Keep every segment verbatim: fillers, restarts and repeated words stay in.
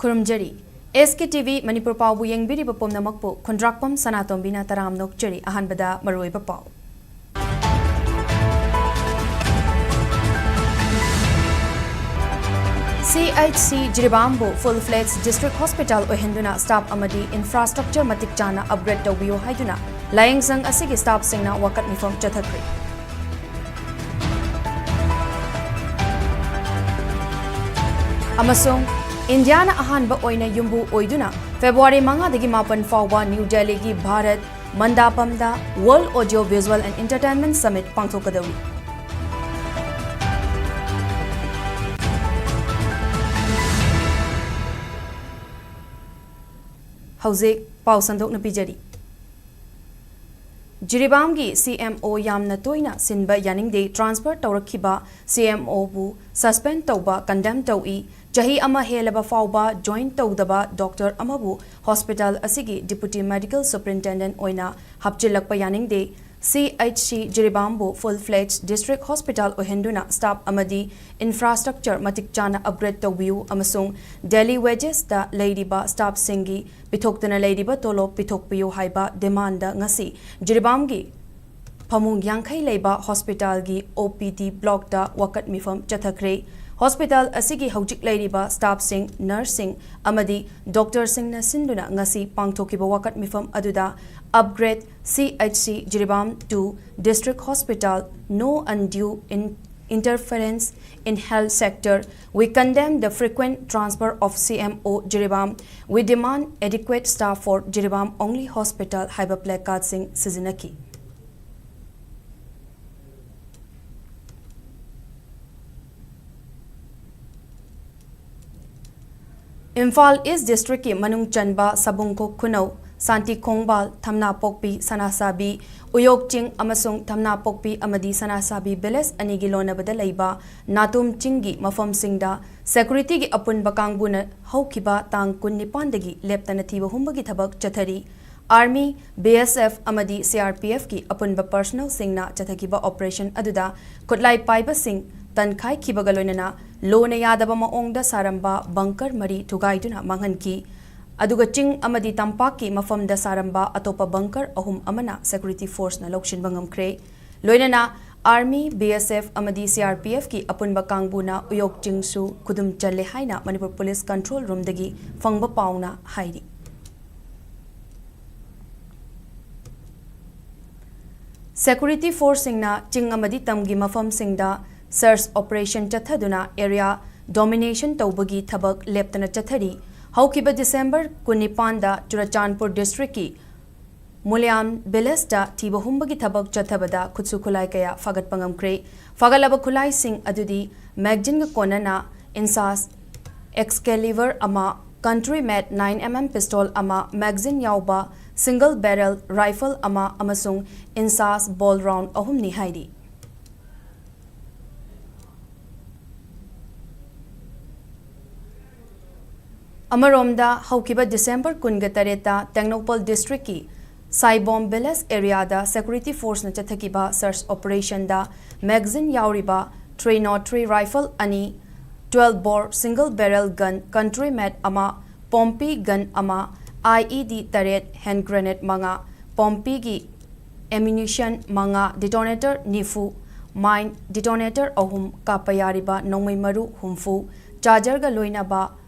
ꯈꯨꯔꯨꯝꯖꯔꯤ꯫ ꯑꯦꯁ ꯀꯦ T V Manipur ꯄꯥꯎꯕꯨ ꯌꯦꯡꯕꯤꯔꯤꯕ ꯄꯨꯝꯅꯃꯛꯄꯨ ꯈꯨꯟꯗ꯭ꯔꯥꯛꯄꯝ ꯁꯅꯥꯇꯣꯝꯕꯤꯅ ꯇꯔꯥꯝꯅ ꯑꯣꯛꯆꯔꯤ꯫ ꯑꯍꯥꯟꯕꯗ ꯃꯔꯨꯑꯣꯏꯕ ꯄꯥꯎ꯫ ꯁꯤ H C ꯖꯤꯔꯤꯕꯥꯝꯕꯨ full fledged district hospital ꯑꯣꯏꯍꯟꯗꯨꯅ staff ꯑꯃꯗꯤ infrastructure ꯃꯇꯤꯛ ꯆꯥꯅ upgrade ꯇꯧꯕꯤꯌꯨ ꯍꯥꯏꯗꯨꯅ ꯂꯥꯌꯦꯡꯁꯪ ꯑꯁꯤꯒꯤ staffꯁꯤꯡꯅ ꯋꯥꯀꯠ ꯃꯤꯐꯝ ꯆꯠꯊꯈ꯭ꯔꯦ꯫ ꯑꯃꯁꯨꯡ ꯏꯟꯗꯤꯌꯥꯅ ꯑꯍꯥꯟꯕ ꯑꯣꯏꯅ ꯌꯨꯝꯕꯨ ꯑꯣꯏꯗꯨꯅ ꯐꯦꯕ꯭ꯔꯨꯋꯥꯔꯤ ꯃꯉꯥꯗꯒꯤ ꯃꯥꯄꯟ ꯐꯥꯎꯕ ꯅ꯭ꯌꯨ ꯗꯦꯜꯂꯤꯒꯤ Bharat ꯃꯟꯗꯥꯄꯝꯗ World Audio Visual and Entertainment Summit ꯄꯥꯡꯊꯣꯛꯀꯗꯧꯔꯤ꯫ ꯍꯧꯖꯤꯛ ꯄꯥꯎ ꯁꯟꯗꯣꯛꯅ ꯄꯤꯖꯔꯤ꯫ ꯖꯤꯔꯤꯕꯥꯝꯒꯤ ꯁꯤ ꯑꯦꯝ ꯑꯣ ꯌꯥꯝꯅ ꯇꯣꯏꯅ ꯁꯤꯟꯕ ꯌꯥꯅꯤꯡꯗꯦ, transfer ꯇꯧꯔꯛꯈꯤꯕ ꯁꯤ ꯑꯦꯝ ꯑꯣꯕꯨ suspend ꯇꯧꯕ condemn ꯇꯧꯏ꯫ ꯆꯍꯤ ꯑꯃ ꯍꯦꯜꯂꯕ ꯐꯥꯎꯕ join ꯇꯧꯗꯕ doctor ꯑꯃꯕꯨ hospital ꯑꯁꯤꯒꯤ deputy medical superintendent ꯑꯣꯏꯅ ꯍꯥꯞꯆꯤꯜꯂꯛꯄ ꯌꯥꯅꯤꯡꯗꯦ꯫ ꯁꯤ H C ꯖꯤꯔꯤꯕꯥꯝꯕꯨ full fledged district hospital ꯑꯣꯏꯍꯟꯗꯨꯅ staff ꯑꯃꯗꯤ infrastructure ꯃꯇꯤꯛ ꯆꯥꯅ upgrade ꯇꯧꯕꯤꯌꯨ ꯑꯃꯁꯨꯡ daily wagesꯇ ꯂꯩꯔꯤꯕ staffꯁꯤꯡꯒꯤ ꯄꯤꯊꯣꯛꯇꯅ ꯂꯩꯔꯤꯕ ꯇꯣꯂꯣꯞ ꯄꯤꯊꯣꯛꯄꯤꯌꯨ ꯍꯥꯏꯕ demandꯗ ꯉꯁꯤ ꯖꯤꯔꯤꯕꯥꯝꯒꯤ ꯐꯃꯨꯡ ꯌꯥꯡꯈꯩ ꯂꯩꯕ hospitalꯒꯤ O P D blockꯇ ꯋꯥꯀꯠ ꯃꯤꯐꯝ ꯆꯠꯊꯈ꯭ꯔꯦ꯫ Hospital ꯑꯁꯤꯒꯤ ꯍꯧꯖꯤꯛ ꯂꯩꯔꯤꯕ staffꯁꯤꯡ, nurseꯁꯤꯡ ꯑꯃꯗꯤ doctorꯁꯤꯡꯅ ꯁꯤꯟꯗꯨꯅ ꯉꯁꯤ ꯄꯥꯡꯊꯣꯛꯈꯤꯕ ꯋꯥꯀꯠ ꯃꯤꯐꯝ ꯑꯗꯨꯗ upgrade C H C Jiribam to District Hospital, no undue in-, interference in health sector, we condemn the frequent transfer of C M O Jiribam, we demand adequate staff for Jiribam only hospital ꯍꯥꯏꯕ placardꯁꯤꯡ ꯁꯤꯖꯤꯟꯅꯈꯤ꯫ Imphal East Districtꯀꯤ ꯃꯅꯨꯡ ꯆꯟꯕ ꯁꯕꯨꯡꯈꯣꯛ ꯈꯨꯅꯧ, ꯁꯥꯟꯇꯤ ꯈꯣꯡꯕꯥꯜ, ꯊꯝꯅꯥꯄꯣꯛꯄꯤ, ꯁꯅꯥꯁꯥꯕꯤ, ꯎꯌꯣꯛ ꯆꯤꯡ ꯑꯃꯁꯨꯡ ꯊꯝꯅꯥꯄꯣꯛꯄꯤ ꯑꯃꯗꯤ ꯁꯅꯥꯁꯥꯕꯤ village ꯑꯅꯤꯒꯤ ꯂꯣꯟꯅꯕꯗ ꯂꯩꯕ ꯅꯥꯇꯨꯝ ꯆꯤꯡꯒꯤ ꯃꯐꯝꯁꯤꯡꯗ securityꯒꯤ ꯑꯄꯨꯟꯕ ꯀꯥꯡꯕꯨꯅ ꯍꯧꯈꯤꯕ ꯇꯥꯡ ꯀꯨꯟꯅꯤꯄꯥꯟꯗꯒꯤ ꯂꯦꯞꯇꯅ ꯊꯤꯕ ꯍꯨꯝꯕꯒꯤ ꯊꯕꯛ ꯆꯠꯊꯔꯤ꯫ Army, B S F ꯑꯃꯗꯤ C R P Fꯀꯤ ꯑꯄꯨꯟꯕ personnelꯁꯤꯡꯅ ꯆꯠꯊꯈꯤꯕ operation ꯑꯗꯨꯗ ꯈꯨꯠꯂꯥꯏ ꯄꯥꯏꯕꯁꯤꯡ ꯇꯟꯈꯥꯏꯈꯤꯕꯒ ꯂꯣꯏꯅꯅ ꯂꯣꯅ ꯌꯥꯗꯕ ꯃꯑꯣꯡꯗ ꯁꯥꯔꯝꯕ ꯕꯪꯀꯔ ꯃꯔꯤ ꯊꯨꯒꯥꯏꯗꯨꯅ ꯃꯥꯡꯍꯟꯈꯤ꯫ ꯑꯗꯨꯒ ꯆꯤꯡ ꯑꯃꯗꯤ ꯇꯝꯄꯥꯛꯀꯤ ꯃꯐꯝꯗ ꯁꯥꯔꯝꯕ ꯑꯇꯣꯞꯄ ꯕꯪꯀꯔ ꯑꯍꯨꯝ ꯑꯃꯅ ꯁꯦꯀ꯭ꯌꯨꯔꯤꯇꯤ ꯐꯣꯔꯁꯅ ꯂꯧꯁꯤꯟꯕ ꯉꯝꯈ꯭ꯔꯦ꯫ ꯂꯣꯏꯅꯅ ꯑꯥꯔꯃꯤ, ꯕꯤ ꯑꯦꯁ ꯑꯦꯐ ꯑꯃꯗꯤ ꯁꯤ ꯑꯥꯔ ꯄꯤ ꯑꯦꯐꯀꯤ ꯑꯄꯨꯟꯕ ꯀꯥꯡꯕꯨꯅ ꯎꯌꯣꯛ ꯆꯤꯡꯁꯨ ꯈꯨꯗꯨꯝ ꯆꯜꯂꯦ ꯍꯥꯏꯅ ꯃꯅꯤꯄꯨꯔ ꯄꯨꯂꯤꯁ ꯀꯟꯇ꯭ꯔꯣꯜ ꯔꯨꯝꯗꯒꯤ ꯐꯪꯕ ꯄꯥꯎꯅ ꯍꯥꯏꯔꯤ꯫ ꯁꯦꯀ꯭ꯌꯨꯔꯤꯇꯤ ꯐꯣꯔꯁꯁꯤꯡꯅ ꯆꯤꯡ ꯑꯃꯗꯤ ꯇꯝꯒꯤ ꯃꯐꯝꯁꯤꯡꯗ ꯁꯔꯆ ꯑꯣꯄꯔꯦꯁꯟ ꯆꯠꯊꯗꯨꯅ ꯑꯦꯔꯤꯌꯥ ꯗꯣꯃꯤꯅꯦꯁꯟ ꯇꯧꯕꯒꯤ ꯊꯕꯛ ꯂꯦꯞꯇꯅ ꯆꯠꯊꯔꯤ꯫ ꯍꯧꯈꯤꯕ ꯗꯤꯁꯦꯝꯕꯔ ꯀꯨꯟꯅꯤꯄꯥꯟꯗ ꯆꯨꯔꯆꯥꯟꯄꯨꯔ ꯗꯤꯁꯇ꯭ꯔꯤꯛꯀꯤ ꯃꯨꯂꯤꯌꯥꯝ ꯚꯤꯂꯦꯖꯇ ꯊꯤꯕ ꯍꯨꯝꯕꯒꯤ ꯊꯕꯛ ꯆꯠꯊꯕꯗ ꯈꯨꯠꯁꯨ ꯈꯨꯠꯂꯥꯏ ꯀꯌꯥ ꯐꯥꯒꯠꯄ ꯉꯝꯈ꯭ꯔꯦ꯫ ꯐꯥꯒꯠꯂꯕ ꯈꯨꯠꯂꯥꯏꯁꯤꯡ ꯑꯗꯨꯗꯤ ꯃꯦꯒꯖꯤꯟꯒ ꯀꯣꯟꯅꯅ ꯏꯟꯁꯥꯁ ꯑꯦꯛꯁꯀꯦꯂꯤꯚꯔ ꯑꯃ, ꯀꯟꯇ꯭ꯔꯤ ꯃꯦꯠ ꯅꯥꯏꯟ ꯑꯦꯝ ꯑꯦꯝ ꯄꯤꯁꯇꯣꯜ ꯑꯃ, ꯃꯦꯒꯖꯤꯟ ꯌꯥꯎꯕ ꯁꯤꯡꯒꯜ ꯕꯦꯔꯦꯜ ꯔꯥꯏꯐꯜ ꯑꯃ ꯑꯃꯁꯨꯡ ꯏꯟꯁꯥꯁ ꯕꯣꯜ ꯔꯥꯎꯟ ꯑꯍꯨꯝꯅꯤ ꯍꯥꯏꯔꯤ꯫ ꯑꯃꯔꯣꯝꯗ, ꯍꯧꯈꯤꯕ ꯗꯤꯁꯦꯝꯕꯔ ꯀꯨꯟꯒ ꯇꯔꯦꯠꯇ ꯇꯦꯡꯅꯧꯄꯜ ꯗꯤꯁꯇ꯭ꯔꯤꯛꯀꯤ ꯁꯥꯏꯕꯣꯝ ꯚꯤꯂꯦꯖ ꯑꯦꯔꯤꯌꯥꯗ ꯁꯦꯀ꯭ꯌꯨꯔꯤꯇꯤ ꯐꯣꯔꯁꯅ ꯆꯠꯊꯈꯤꯕ ꯁꯔꯆ ꯑꯣꯄꯔꯦꯁꯟꯗ ꯃꯦꯒꯖꯤꯟ ꯌꯥꯎꯔꯤꯕ ꯊ꯭ꯔꯤ ꯅꯣꯠ ꯊ꯭ꯔꯤ ꯔꯥꯏꯐꯜ ꯑꯅꯤ, ꯇ꯭ꯋꯦꯜꯕ ꯕꯣꯔ ꯁꯤꯡꯒꯜ ꯕꯦꯔꯦꯜ ꯒꯟ ꯀꯟꯇ꯭ꯔꯤ ꯃꯦꯠ ꯑꯃ, ꯄꯣꯝꯄꯤ ꯒꯟ ꯑꯃ, ꯑꯥꯏ ꯏ ꯗꯤ ꯇꯔꯦꯠ, ꯍꯦꯟ ꯒ꯭ꯔꯦꯅꯦꯗ ꯃꯉꯥ, ꯄꯣꯝꯄꯤꯒꯤ ꯑꯦꯃꯨꯅꯤꯁꯟ ꯃꯉꯥ, ꯗꯤꯇꯣꯅꯦꯇꯔ ꯅꯤꯐꯨ, ꯃꯥꯏꯟ ꯗꯤꯇꯣꯅꯦꯇꯔ ꯑꯍꯨꯝ, ꯀꯥꯞꯄ ꯌꯥꯔꯤꯕ ꯅꯣꯡꯃꯩ ꯃꯔꯨ ꯍꯨꯝꯐꯨ, ꯆꯥꯔꯖꯔꯒ ꯂꯣꯏꯅꯕ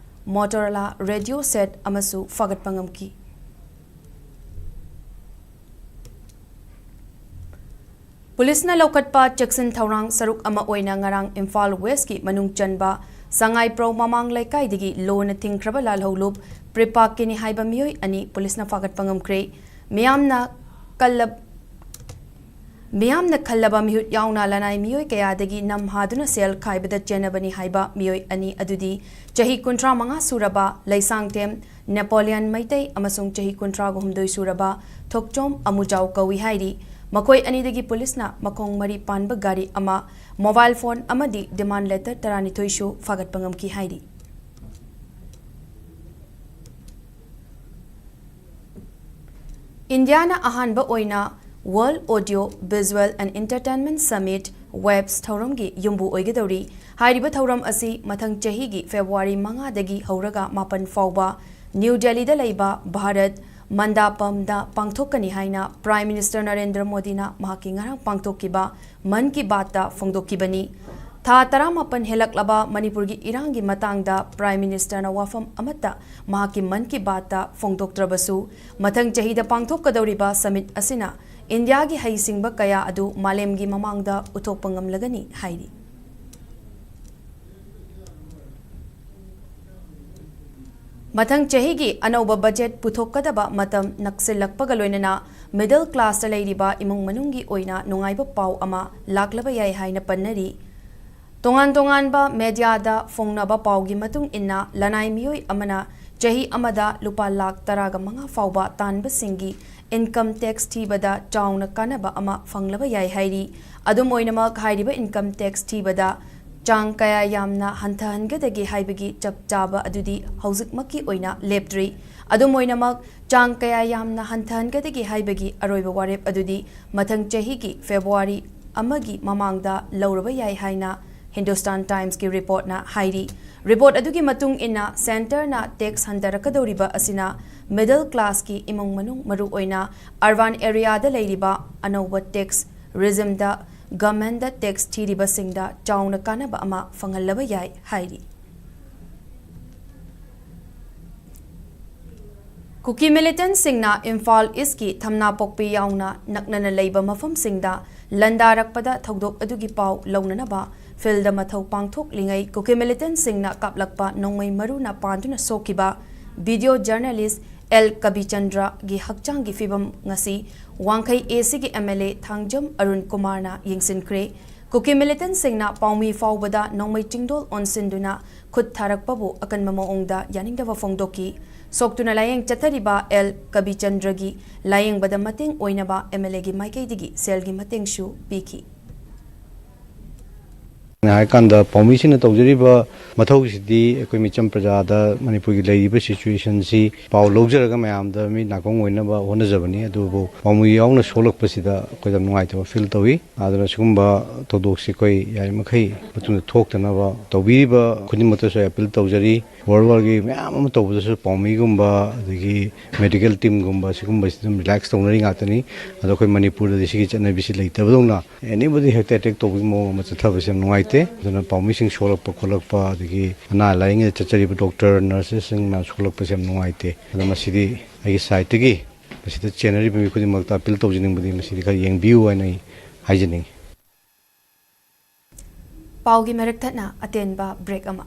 ꯃꯣꯇꯣꯔꯣꯂꯥ ꯔꯦꯗꯤꯑꯣ ꯁꯦꯠ ꯑꯃꯁꯨ ꯐꯥꯒꯠꯄ ꯉꯝꯈꯤ꯫ ꯄꯨꯂꯤꯁꯅ ꯂꯧꯈꯠꯄ ꯆꯦꯛꯁꯤꯟ ꯊꯧꯔꯥꯡ ꯁꯔꯨꯛ ꯑꯃ ꯑꯣꯏꯅ ꯉꯔꯥꯡ ꯏꯝꯐꯥꯜ ꯋꯦꯁꯀꯤ ꯃꯅꯨꯡ ꯆꯟꯕ ꯁꯉꯥꯏꯄ꯭ꯔꯧ ꯃꯃꯥꯡ ꯂꯩꯀꯥꯏꯗꯒꯤ ꯂꯣꯅ ꯊꯤꯡꯈ꯭ꯔꯕ ꯂꯥꯜꯍꯧꯂꯨꯞ ꯄ꯭ꯔꯤꯄꯥꯛꯀꯤꯅꯤ ꯍꯥꯏꯕ ꯃꯤꯑꯣꯏ ꯑꯅꯤ ꯄꯨꯂꯤꯁꯅ ꯐꯥꯒꯠꯄ ꯉꯝꯈ꯭ꯔꯦ꯫ ꯃꯤꯌꯥꯝꯅ ꯀꯜꯂꯕ ꯃꯤꯌꯥꯝꯅ ꯈꯜꯂꯕ ꯃꯤꯍꯨꯠ ꯌꯥꯎꯅ ꯂꯅꯥꯏ ꯃꯤꯑꯣꯏ ꯀꯌꯥꯗꯒꯤ ꯅꯝ ꯍꯥꯗꯨꯅ ꯁꯦꯜ ꯈꯥꯏꯕꯗ ꯆꯦꯟꯅꯕꯅꯤ ꯍꯥꯏꯕ ꯃꯤꯑꯣꯏ ꯑꯅꯤ ꯑꯗꯨꯗꯤ ꯆꯍꯤ ꯀꯨꯟꯊ꯭ꯔꯥ ꯃꯉꯥ ꯁꯨꯔꯕ ꯂꯩꯁꯥꯡꯊꯦꯝ ꯅꯦꯄꯣꯂꯤꯌꯟ ꯃꯩꯇꯩ ꯑꯃꯁꯨꯡ ꯆꯍꯤ ꯀꯨꯟꯊ꯭ꯔꯥ ꯍꯨꯝꯗꯣꯏ ꯁꯨꯔꯕ ꯊꯣꯛꯆꯣꯝ ꯑꯃꯨꯖꯥꯎ ꯀꯧꯏ ꯍꯥꯏꯔꯤ꯫ ꯃꯈꯣꯏ ꯑꯅꯤꯗꯒꯤ ꯄꯨꯂꯤꯁꯅ ꯃꯈꯣꯡ ꯃꯔꯤ ꯄꯥꯟꯕ ꯒꯥꯔꯤ ꯑꯃ, ꯃꯣꯕꯥꯏꯜ ꯐꯣꯟ ꯑꯃꯗꯤ ꯗꯤꯃꯥꯟ ꯂꯦꯇꯔ ꯇꯔꯥꯅꯤꯊꯣꯏꯁꯨ ꯐꯥꯒꯠꯄ ꯉꯝꯈꯤ ꯍꯥꯏꯔꯤ꯫ ꯏꯟꯗꯤꯌꯥꯅ ꯑꯍꯥꯟꯕ ꯑꯣꯏꯅ World Audio Visual and Entertainment Summit, ꯋꯦꯕꯁ, ꯊꯧꯔꯝꯒꯤ ꯌꯨꯝꯕꯨ ꯑꯣꯏꯒꯗꯧꯔꯤ꯫ ꯍꯥꯏꯔꯤꯕ ꯊꯧꯔꯝ ꯑꯁꯤ ꯃꯊꯪ ꯆꯍꯤꯒꯤ ꯐꯦꯕ꯭ꯔꯨꯋꯥꯔꯤ ꯃꯉꯥꯗꯒꯤ ꯍꯧꯔꯒ ꯃꯥꯄꯟ ꯐꯥꯎꯕ ꯅ꯭ꯌꯨ ꯗꯦꯜꯂꯤꯗ ꯂꯩꯕ ꯚꯥꯔꯠ ꯃꯟꯗꯥꯄꯝꯗ ꯄꯥꯡꯊꯣꯛꯀꯅꯤ ꯍꯥꯏꯅ ꯄ꯭ꯔꯥꯏꯝ ꯃꯤꯅꯤꯁꯇꯔ ꯅꯔꯦꯟꯗ꯭ꯔ ꯃꯣꯗꯤꯅ ꯃꯍꯥꯛꯀꯤ ꯉꯔꯥꯡ ꯄꯥꯡꯊꯣꯛꯈꯤꯕ ꯃꯟ ꯀꯤ ꯕꯥꯠꯇ ꯐꯣꯡꯗꯣꯛꯈꯤꯕꯅꯤ꯫ ꯊꯥ ꯇꯔꯥꯃꯥꯄꯟ ꯍꯦꯜꯂꯛꯂꯕ ꯃꯅꯤꯄꯨꯔꯒꯤ ꯏꯔꯥꯡꯒꯤ ꯃꯇꯥꯡꯗ ꯄ꯭ꯔꯥꯏꯝ ꯃꯤꯅꯤꯁꯇꯔꯅ ꯋꯥꯐꯝ ꯑꯃꯠꯇ ꯃꯍꯥꯛꯀꯤ ꯃꯟ ꯀꯤ ꯕꯥꯠꯇ ꯐꯣꯡꯗꯣꯛꯇ꯭ꯔꯕꯁꯨ, ꯃꯊꯪ ꯆꯍꯤꯗ ꯄꯥꯡꯊꯣꯛꯀꯗꯧꯔꯤꯕ ꯁꯃꯤꯠ ꯑꯁꯤꯅ ꯏꯟꯗꯤꯌꯥꯒꯤ ꯍꯩꯁꯤꯡꯕ ꯀꯌꯥ ꯑꯗꯨ ꯃꯥꯂꯦꯝꯒꯤ ꯃꯃꯥꯡꯗ ꯎꯠꯊꯣꯛꯄ ꯉꯝꯂꯒꯅꯤ ꯍꯥꯏꯔꯤ꯫ ꯃꯊꯪ ꯆꯍꯤꯒꯤ ꯑꯅꯧꯕ ꯕꯖꯦꯠ ꯄꯨꯊꯣꯛꯀꯗꯕ ꯃꯇꯝ ꯅꯛꯁꯤꯜꯂꯛꯄꯒ ꯂꯣꯏꯅꯅ ꯃꯤꯗꯜ ꯀ꯭ꯂꯥꯁꯇ ꯂꯩꯔꯤꯕ ꯏꯃꯨꯡ ꯃꯅꯨꯡꯒꯤ ꯑꯣꯏꯅ ꯅꯨꯡꯉꯥꯏꯕ ꯄꯥꯎ ꯑꯃ ꯂꯥꯛꯂꯕ ꯌꯥꯏ ꯍꯥꯏꯅ ꯄꯟꯅꯔꯤ꯫ ꯇꯣꯉꯥꯟ ꯇꯣꯉꯥꯟꯕ ꯃꯦꯗꯤꯌꯥꯗ ꯐꯣꯡꯅꯕ ꯄꯥꯎꯒꯤ ꯃꯇꯨꯡ ꯏꯟꯅ, ꯂꯅꯥꯏ ꯃꯤꯑꯣꯏ ꯑꯃꯅ ꯆꯍꯤ ꯑꯃꯗ ꯂꯨꯄꯥ ꯂꯥꯈ ꯇꯔꯥꯒ ꯃꯉꯥ ꯐꯥꯎꯕ ꯇꯥꯟꯕꯁꯤꯡꯒꯤ ꯏꯟꯀꯝ ꯇꯦꯛꯁ ꯊꯤꯕꯗ ꯆꯥꯎꯅ ꯀꯥꯟꯅꯕ ꯑꯃ ꯐꯪꯂꯕ ꯌꯥꯏ ꯍꯥꯏꯔꯤ꯫ ꯑꯗꯨꯝ ꯑꯣꯏꯅꯃꯛ, ꯍꯥꯏꯔꯤꯕ ꯏꯟꯀꯝ ꯇꯦꯛꯁ ꯊꯤꯕꯗ ꯆꯥꯡ ꯀꯌꯥ ꯌꯥꯝꯅ ꯍꯟꯊꯍꯟꯒꯗꯒꯦ ꯍꯥꯏꯕꯒꯤ ꯆꯞ ꯆꯥꯕ ꯑꯗꯨꯗꯤ ꯍꯧꯖꯤꯛꯃꯛꯀꯤ ꯑꯣꯏꯅ ꯂꯦꯞꯇ꯭ꯔꯤ꯫ ꯑꯗꯨꯝ ꯑꯣꯏꯅꯃꯛ, ꯆꯥꯡ ꯀꯌꯥ ꯌꯥꯝꯅ ꯍꯟꯊꯍꯟꯒꯗꯒꯦ ꯍꯥꯏꯕꯒꯤ ꯑꯔꯣꯏꯕ ꯋꯥꯔꯦꯞ ꯑꯗꯨꯗꯤ ꯃꯊꯪ ꯆꯍꯤꯒꯤ ꯐꯦꯕ꯭ꯔꯨꯋꯥꯔꯤ ꯑꯃꯒꯤ ꯃꯃꯥꯡꯗ ꯂꯧꯔꯕ ꯌꯥꯏ ꯍꯥꯏꯅ ꯍꯤꯟꯗꯨꯁꯇꯥꯟ ꯇꯥꯏꯝꯁꯀꯤ ꯔꯤꯄꯣꯔꯠꯅ ꯍꯥꯏꯔꯤ꯫ ꯔꯤꯄꯣꯔꯠ ꯑꯗꯨꯒꯤ ꯃꯇꯨꯡ ꯏꯟꯅ, ꯁꯦꯟꯇꯔꯅ ꯇꯦꯛꯁ ꯍꯟꯊꯔꯛꯀꯗꯧꯔꯤꯕ ꯑꯁꯤꯅ ꯃꯤꯗꯜ ꯀ꯭ꯂꯥꯁꯀꯤ ꯏꯃꯨꯡ ꯃꯅꯨꯡ, ꯃꯔꯨꯑꯣꯏꯅ ꯑꯔꯕꯥꯟ ꯑꯦꯔꯤꯌꯥꯗ ꯂꯩꯔꯤꯕ ꯑꯅꯧꯕ ꯇꯦꯛꯁ ꯔꯤꯖꯤꯝꯗ ꯒꯚꯔꯟꯃꯦꯟꯗ ꯇꯦꯛꯁ ꯊꯤꯔꯤꯕꯁꯤꯡꯗ ꯆꯥꯎꯅ ꯀꯥꯟꯅꯕ ꯑꯃ ꯐꯪꯍꯜꯂꯕ ꯌꯥꯏ ꯍꯥꯏꯔꯤ꯫ ꯀꯨꯀꯤ ꯃꯤꯂꯤꯇꯦꯟꯠꯁꯤꯡꯅ ꯏꯝꯐꯥꯜ ꯏꯁ꯭ꯠꯀꯤ ꯊꯝꯅꯥꯄꯣꯛꯄꯤ ꯌꯥꯎꯅ ꯅꯛꯅꯅ ꯂꯩꯕ ꯃꯐꯝꯁꯤꯡꯗ ꯂꯥꯟꯗꯥꯔꯛꯄꯗ ꯊꯧꯗꯣꯛ ꯑꯗꯨꯒꯤ ꯄꯥꯎ ꯂꯧꯅꯅꯕ ꯐꯤꯜꯗ ꯃꯊꯧ ꯄꯥꯡꯊꯣꯛꯂꯤꯉꯩ ꯀꯨꯀꯤ ꯃꯤꯂꯤꯇꯦꯟꯠꯁꯤꯡꯅ ꯀꯥꯞꯂꯛꯄ ꯅꯣꯡꯃꯩ ꯃꯔꯨꯅ ꯄꯥꯟꯗꯨꯅ ꯁꯣꯛꯈꯤꯕ ꯚꯤꯗꯤꯑꯣ ꯖꯔꯅꯦꯂꯤꯁ꯭ꯠ ꯑꯦꯜ ꯀꯕꯤꯆꯟꯗ꯭ꯔꯒꯤ ꯍꯛꯆꯥꯡꯒꯤ ꯐꯤꯕꯝ ꯉꯁꯤ ꯋꯥꯡꯈꯩ ꯑꯦ ꯁꯤꯒꯤ M L A Thangjam Arun ꯀꯨꯃꯥꯔꯅ ꯌꯦꯡꯁꯤꯟꯈ꯭ꯔꯦ꯫ ꯀꯨꯀꯤ ꯃꯤꯂꯤꯇꯦꯟꯠꯁꯤꯡꯅ ꯄꯥꯎꯃꯤ ꯐꯥꯎꯕꯗ ꯅꯣꯡꯃꯩ ꯆꯤꯡꯗꯣꯜ ꯑꯣꯟꯁꯤꯟꯗꯨꯅ ꯈꯨꯠ ꯊꯥꯔꯛꯄꯕꯨ ꯑꯀꯟꯕ ꯃꯑꯣꯡꯗ ꯌꯥꯅꯤꯡꯗꯕ ꯐꯣꯡꯗꯣꯛꯈꯤ꯫ ꯁꯣꯛꯇꯨꯅ ꯂꯥꯌꯦꯡ ꯆꯠꯊꯔꯤꯕ ꯑꯦꯜ ꯀꯕꯤꯆꯟꯗ꯭ꯔꯒꯤ ꯂꯥꯌꯦꯡꯕꯗ ꯃꯇꯦꯡ ꯑꯣꯏꯅꯕ ꯑꯦꯝ ꯑꯦꯜ ꯑꯦꯒꯤ ꯃꯥꯏꯀꯩꯗꯒꯤ ꯁꯦꯜꯒꯤ ꯃꯇꯦꯡꯁꯨ ꯄꯤꯈꯤ꯫ ꯍꯥꯏꯔꯀꯥꯟꯗ ꯄꯥꯎꯃꯤꯁꯤꯡꯅ ꯇꯧꯖꯔꯤꯕ ꯃꯊꯧꯁꯤꯗꯤ ꯑꯩꯈꯣꯏ ꯃꯤꯆꯝ ꯄ꯭ꯔꯖꯥꯗ ꯃꯅꯤꯄꯨꯔꯒꯤ ꯂꯩꯔꯤꯕ ꯁꯤꯆꯨꯋꯦꯁꯟꯁꯤ ꯄꯥꯎ ꯂꯧꯖꯔꯒ ꯃꯌꯥꯝꯗ ꯃꯤꯠ ꯅꯥꯀꯣꯡ ꯑꯣꯏꯅꯕ ꯍꯣꯠꯅꯖꯕꯅꯤ꯫ ꯑꯗꯨꯕꯨ ꯄꯥꯎꯃꯤ ꯌꯥꯎꯅ ꯁꯣꯛꯂꯛꯄꯁꯤꯗ ꯑꯩꯈꯣꯏꯗ ꯅꯨꯡꯉꯥꯏꯇꯕ ꯐꯤꯜ ꯇꯧꯏ꯫ ꯑꯗꯨꯅ ꯁꯤꯒꯨꯝꯕ ꯊꯧꯗꯣꯛꯁꯤ ꯑꯩꯈꯣꯏ ꯌꯥꯔꯤꯃꯈꯩ ꯃꯇꯨꯡꯗ ꯊꯣꯛꯇꯅꯕ ꯇꯧꯕꯤꯔꯤꯕ ꯈꯨꯗꯤꯡꯃꯛꯇꯁꯨ ꯑꯩ ꯑꯄꯤꯜ ꯇꯧꯖꯔꯤ꯫ ꯋꯥꯔꯜ ꯋꯥꯔꯒꯤ ꯃꯌꯥꯝ ꯑꯃ ꯇꯧꯕꯗꯁꯨ ꯄꯥꯎꯃꯤꯒꯨꯝꯕ, ꯑꯗꯒꯤ ꯃꯦꯗꯤꯀꯦꯜ ꯇꯤꯝꯒꯨꯝꯕ, ꯁꯤꯒꯨꯝꯕꯁꯤ ꯑꯗꯨꯝ ꯔꯤꯂꯦꯛꯁ ꯇꯧꯅꯔꯤ ꯉꯥꯛꯇꯅꯤ꯫ ꯑꯗꯣ ꯑꯩꯈꯣꯏ ꯃꯅꯤꯄꯨꯔꯗꯗꯤ ꯁꯤꯒꯤ ꯆꯠꯅꯕꯤꯁꯤ ꯂꯩꯇꯕꯗꯧꯅ ꯑꯦꯅꯤꯕꯣꯗꯤ ꯍꯦꯛꯇ ꯑꯦꯇꯦꯛ ꯇꯧꯕꯒꯤ ꯃꯑꯣꯡ ꯑꯃ ꯆꯠꯊꯕꯁꯦ ꯌꯥꯝ ꯅꯨꯡꯉꯥꯏꯇꯦ꯫ ꯑꯗꯨꯅ ꯄꯥꯎꯃꯤꯁꯤꯡ ꯁꯣꯛꯂꯛꯄ ꯈꯣꯠꯂꯛꯄ, ꯑꯗꯒꯤ ꯑꯅꯥ ꯂꯥꯏꯌꯦꯡꯗ ꯆꯠꯆꯔꯤꯕ ꯗꯣꯛꯇꯔ, ꯅꯔꯁꯦꯁꯁꯤꯡꯅ ꯁꯣꯛꯂꯛꯄꯁꯦ ꯌꯥꯝ ꯅꯨꯡꯉꯥꯏꯇꯦ꯫ ꯑꯗꯣ ꯃꯁꯤꯗꯤ ꯑꯩꯒꯤ ꯁꯥꯏꯠꯇꯒꯤ ꯃꯁꯤꯗ ꯆꯦꯟꯅꯔꯤꯕ ꯃꯤ ꯈꯨꯗꯤꯡꯃꯛꯇ ꯑꯄꯤꯜ ꯇꯧꯖꯅꯤꯡꯕꯗꯤ ꯃꯁꯤꯗꯤ ꯈꯔ ꯌꯦꯡꯕꯤꯌꯨ ꯍꯥꯏꯅ ꯑꯩ ꯍꯥꯏꯖꯅꯤꯡꯉꯤ꯫ ꯄꯥꯎꯒꯤ ꯃꯔꯛ ꯊꯠꯅ ꯑꯇꯦꯟꯕ ꯕ꯭ꯔꯦꯛ ꯑꯃ꯫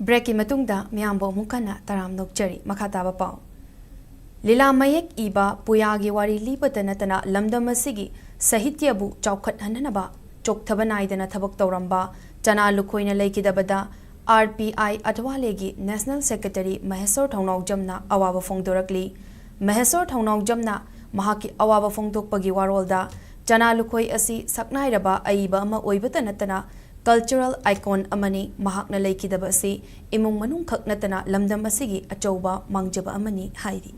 ꯕ꯭ꯔꯦꯛꯀꯤ ꯃꯇꯨꯡꯗ ꯃꯤꯌꯥꯝꯕꯨ ꯑꯃꯨꯛ ꯍꯟꯅ ꯇꯔꯥꯝꯅ ꯑꯣꯛꯆꯔꯤ꯫ ꯃꯈꯥ ꯇꯥꯕ ꯄꯥꯎ꯫ ꯂꯤꯂꯥ ꯃꯌꯦꯛ ꯏꯕ, ꯄꯨꯌꯥꯒꯤ ꯋꯥꯔꯤ ꯂꯤꯕꯇ ꯅꯠꯇꯅ ꯂꯝꯗꯝ ꯑꯁꯤꯒꯤ ꯁꯥꯍꯤꯇ꯭ꯌꯕꯨ ꯆꯥꯎꯈꯠꯍꯟꯅꯅꯕ ꯆꯣꯛꯊꯕ ꯅꯥꯏꯗꯅ ꯊꯕꯛ ꯇꯧꯔꯝꯕ ꯆꯅꯥ ꯂꯨꯈꯣꯏꯅ ꯂꯩꯈꯤꯗꯕꯗ ꯑꯥꯔ ꯄꯤ ꯑꯥꯏ ꯑꯊꯋꯥꯂꯦꯒꯤ ꯅꯦꯁꯅꯦꯜ ꯁꯦꯀ꯭ꯔꯦꯇꯔꯤ ꯃꯍꯦꯁꯣꯔ ꯊꯧꯅꯥꯎꯖꯝꯅ ꯑꯋꯥꯕ ꯐꯣꯡꯗꯣꯔꯛꯂꯤ꯫ ꯃꯍꯦꯁꯣꯔ ꯊꯧꯅꯥꯎꯖꯝꯅ ꯃꯍꯥꯛꯀꯤ ꯑꯋꯥꯕ ꯐꯣꯡꯗꯣꯛꯄꯒꯤ ꯋꯥꯔꯣꯜꯗ ꯆꯅꯥ ꯂꯨꯈꯣꯏ ꯑꯁꯤ ꯁꯛꯅꯥꯏꯔꯕ ꯑꯏꯕ ꯑꯃ ꯑꯣꯏꯕꯇ ꯅꯠꯇꯅ ꯀꯜꯆꯔꯦꯜ ꯑꯥꯏꯀꯣꯟ ꯑꯃꯅꯤ꯫ ꯃꯍꯥꯛꯅ ꯂꯩꯈꯤꯗꯕ ꯑꯁꯤ ꯏꯃꯨꯡ ꯃꯅꯨꯡ ꯈꯛ ꯅꯠꯇꯅ ꯂꯝꯗꯝ ꯑꯁꯤꯒꯤ ꯑꯆꯧꯕ ꯃꯥꯡꯖꯕ ꯑꯃꯅꯤ ꯍꯥꯏꯔꯤ꯫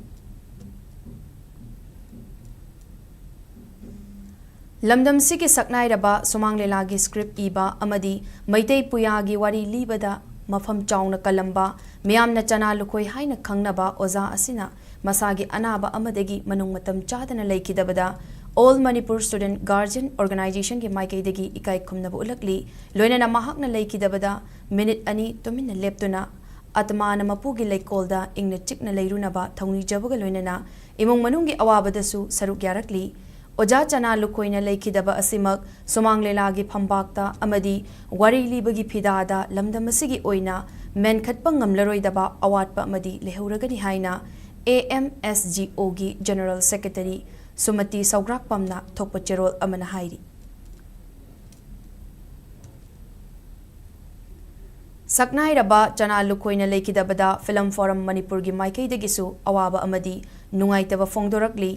ꯂꯝꯗꯝꯁꯤꯒꯤ ꯁꯛꯅꯥꯏꯔꯕ ꯁꯨꯃꯥꯡ ꯂꯤꯂꯥꯒꯤ ꯁ꯭ꯀ꯭ꯔꯤꯞ ꯏꯕ ꯑꯃꯗꯤ ꯃꯩꯇꯩ ꯄꯨꯌꯥꯒꯤ ꯋꯥꯔꯤ ꯂꯤꯕꯗ ꯃꯐꯝ ꯆꯥꯎꯅ ꯀꯜꯂꯝꯕ, ꯃꯤꯌꯥꯝꯅ ꯆꯅꯥ ꯂꯨꯈꯣꯏ ꯍꯥꯏꯅ ꯈꯪꯅꯕ ꯑꯣꯖꯥ ꯑꯁꯤꯅ ꯃꯁꯥꯒꯤ ꯑꯅꯥꯕ ꯑꯃꯗꯒꯤ ꯃꯅꯨꯡ ꯃꯇꯝ ꯆꯥꯗꯅ ꯂꯩꯈꯤꯗꯕꯗ All Manipur Student Guardian Organizationꯒꯤ ꯃꯥꯏꯀꯩꯗꯒꯤ ꯏꯀꯥꯏ ꯈꯨꯝꯅꯕ ꯎꯠꯂꯛꯂꯤ꯫ ꯂꯣꯏꯅꯅ ꯃꯍꯥꯛꯅ ꯂꯩꯈꯤꯗꯕꯗ ꯃꯤꯅꯤꯠ ꯑꯅꯤ ꯇꯨꯃꯤꯟꯅ ꯂꯦꯞꯇꯨꯅ ꯑꯇꯃꯥꯅ ꯃꯄꯨꯒꯤ ꯂꯩꯀꯣꯜꯗ ꯏꯪꯅ ꯆꯤꯛꯅ ꯂꯩꯔꯨꯅꯕ ꯊꯧꯅꯤꯖꯕꯒ ꯂꯣꯏꯅꯅ ꯏꯃꯨꯡ ꯃꯅꯨꯡꯒꯤ ꯑꯋꯥꯕꯗꯁꯨ ꯁꯔꯨꯛ ꯌꯥꯔꯛꯂꯤ꯫ ꯑꯣꯖꯥ ꯆꯅꯥ ꯂꯨꯈꯣꯏꯅ ꯂꯩꯈꯤꯗꯕ ꯑꯁꯤꯃꯛ ꯁꯨꯃꯥꯡ ꯂꯤꯂꯥꯒꯤ ꯐꯝꯕꯥꯛꯇ ꯑꯃꯗꯤ ꯋꯥꯔꯤ ꯂꯤꯕꯒꯤ ꯐꯤꯗꯥꯗ ꯂꯝꯗꯝ ꯑꯁꯤꯒꯤ ꯑꯣꯏꯅ ꯃꯦꯟꯈꯠꯄ ꯉꯝꯂꯔꯣꯏꯗꯕ ꯑꯋꯥꯠꯄ ꯑꯃꯗꯤ ꯂꯩꯍꯧꯔꯒꯅꯤ ꯍꯥꯏꯅ A M S G O ꯒꯤ General Secretary ꯁꯨꯃꯇꯤ ꯁꯧꯒ꯭ꯔꯥꯛꯄꯝꯅ ꯊꯣꯛꯄ ꯆꯦꯔꯣꯜ ꯑꯃꯅ ꯍꯥꯏꯔꯤ꯫ ꯁꯛꯅꯥꯏꯔꯕ ꯆꯅꯥ ꯂꯨꯈꯣꯏꯅ ꯂꯩꯈꯤꯗꯕꯗ Film Forum ꯃꯅꯤꯄꯨꯔꯒꯤ ꯃꯥꯏꯀꯩꯗꯒꯤꯁꯨ ꯑꯋꯥꯕ ꯑꯃꯗꯤ ꯅꯨꯡꯉꯥꯏꯇꯕ ꯐꯣꯡꯗꯣꯔꯛꯂꯤ꯫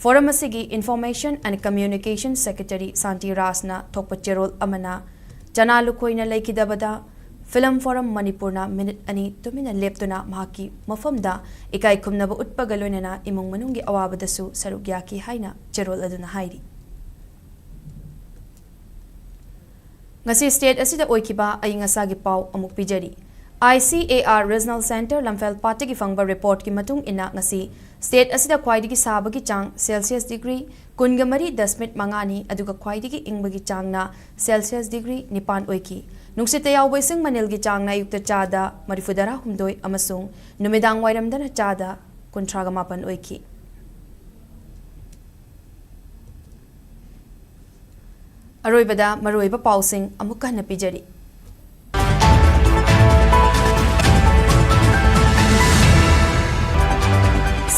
Forum ꯑꯁꯤꯒꯤ Information and Communication Secretary ꯁꯥꯟꯇꯤ ꯔꯥꯖꯅ ꯊꯣꯛꯄ ꯆꯦꯔꯣꯜ ꯑꯃꯅ ꯆꯅꯥ ꯂꯨꯈꯣꯏꯅ ꯂꯩꯈꯤꯗꯕꯗ Film Forum ꯃꯅꯤꯄꯨꯔꯅ ꯃꯤꯅꯤꯠ ꯑꯅꯤ ꯇꯨꯃꯤꯟꯅ ꯂꯦꯞꯇꯨꯅ ꯃꯍꯥꯛꯀꯤ ꯃꯐꯝꯗ ꯏꯀꯥꯏ ꯈꯨꯝꯅꯕ ꯎꯠꯄꯒ ꯂꯣꯏꯅꯅ ꯏꯃꯨꯡ ꯃꯅꯨꯡꯒꯤ ꯑꯋꯥꯕꯗꯁꯨ ꯁꯔꯨꯛ ꯌꯥꯈꯤ ꯍꯥꯏꯅ ꯆꯦꯔꯣꯜ ꯑꯗꯨꯅ ꯍꯥꯏꯔꯤ꯫ ꯉꯁꯤ state ꯑꯁꯤꯗ ꯑꯣꯏꯈꯤꯕ ꯑꯏꯪ ꯑꯁꯥꯒꯤ ꯄꯥꯎ ꯑꯃꯨꯛ ꯄꯤꯖꯔꯤ꯫ I C A R Regional Center ꯂꯝꯐꯦꯜ ꯄꯥꯠꯇꯒꯤ ꯐꯪꯕ reportꯀꯤ ꯃꯇꯨꯡ ꯏꯟꯅ ꯉꯁꯤ state ꯑꯁꯤꯗ ꯈ꯭ꯋꯥꯏꯗꯒꯤ ꯁꯥꯕꯒꯤ ꯆꯥꯡ Celsius degree ꯀꯨꯟꯒ ꯃꯔꯤ ꯗꯁꯃꯤꯛ ꯃꯉꯥꯅꯤ, ꯑꯗꯨꯒ ꯈ꯭ꯋꯥꯏꯗꯒꯤ ꯏꯪꯕꯒꯤ ꯆꯥꯡꯅ Celsius degree ꯅꯤꯄꯥꯟ ꯑꯣꯏꯈꯤ꯫ ꯅꯨꯡꯁꯤꯠꯇ ꯌꯥꯎꯕ ꯏꯁꯤꯡ ꯃꯅꯤꯜꯒꯤ ꯆꯥꯡꯅ ꯑꯌꯨꯛꯇ ꯆꯥꯗ ꯃꯔꯤꯐꯨ ꯇꯔꯥꯍꯨꯝꯗꯣꯏ ꯑꯃꯁꯨꯡ ꯅꯨꯃꯤꯗꯥꯡ ꯋꯥꯏꯔꯝꯗꯅ ꯆꯥꯗ ꯀꯨꯟꯊ꯭ꯔꯥꯒ ꯃꯥꯄꯟ ꯑꯣꯏꯈꯤ꯫ ꯑꯔꯣꯏꯕꯗ ꯃꯔꯨꯑꯣꯏꯕ ꯄꯥꯎꯁꯤꯡ ꯑꯃꯨꯛꯀ ꯍꯟꯅ ꯄꯤꯖꯔꯤ꯫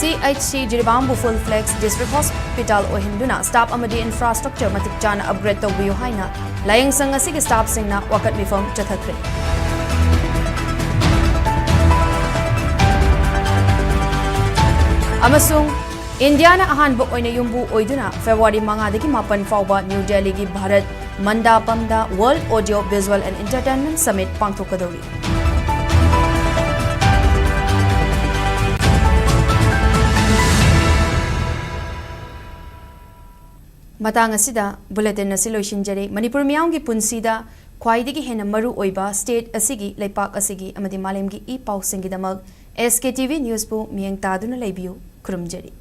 C H C ꯖꯤꯔꯤꯕꯥꯝꯕꯨ full fledged district hospital ꯑꯣꯏꯍꯟꯗꯨꯅ staff ꯑꯃꯗꯤ infrastructure ꯃꯇꯤꯛ ꯆꯥꯅ upgrade ꯇꯧꯕꯤꯌꯨ ꯍꯥꯏꯅ ꯂꯥꯌꯦꯡꯁꯪ ꯑꯁꯤꯒꯤ staffꯁꯤꯡꯅ ꯋꯥꯀꯠ ꯃꯤꯐꯝ ꯆꯠꯊꯈ꯭ꯔꯦ꯫ ꯑꯃꯁꯨꯡ ꯏꯟꯗꯤꯌꯥꯅ ꯑꯍꯥꯟꯕ ꯑꯣꯏꯅ ꯌꯨꯝꯕꯨ ꯑꯣꯏꯗꯨꯅ February ꯃꯉꯥꯗꯒꯤ ꯃꯥꯄꯟ ꯐꯥꯎꯕ New Delhiꯒꯤ Bharat ꯃꯟꯗꯥꯄꯝꯗ World Audio Visual and Entertainment Summit ꯄꯥꯡꯊꯣꯛꯀꯗꯧꯔꯤ꯫ ꯃꯇꯥꯡ ꯑꯁꯤꯗ bulletin ꯑꯁꯤ ꯂꯣꯏꯁꯤꯟꯖꯔꯦ꯫ ꯃꯅꯤꯄꯨꯔ ꯃꯤꯌꯥꯝꯒꯤ ꯄꯨꯟꯁꯤꯗ ꯈ꯭ꯋꯥꯏꯗꯒꯤ ꯍꯦꯟꯅ ꯃꯔꯨ ꯑꯣꯏꯕ state ꯑꯁꯤꯒꯤ, ꯂꯩꯄꯥꯛ ꯑꯁꯤꯒꯤ ꯑꯃꯗꯤ ꯃꯥꯂꯦꯝꯒꯤ E ꯄꯥꯎꯁꯤꯡꯒꯤꯗꯃꯛ S K T V Newsꯄꯨ ꯃꯤꯠꯌꯦꯡ ꯇꯥꯗꯨꯅ ꯂꯩꯕꯤꯌꯨ꯫ ꯈꯨꯔꯨꯝꯖꯔꯤ꯫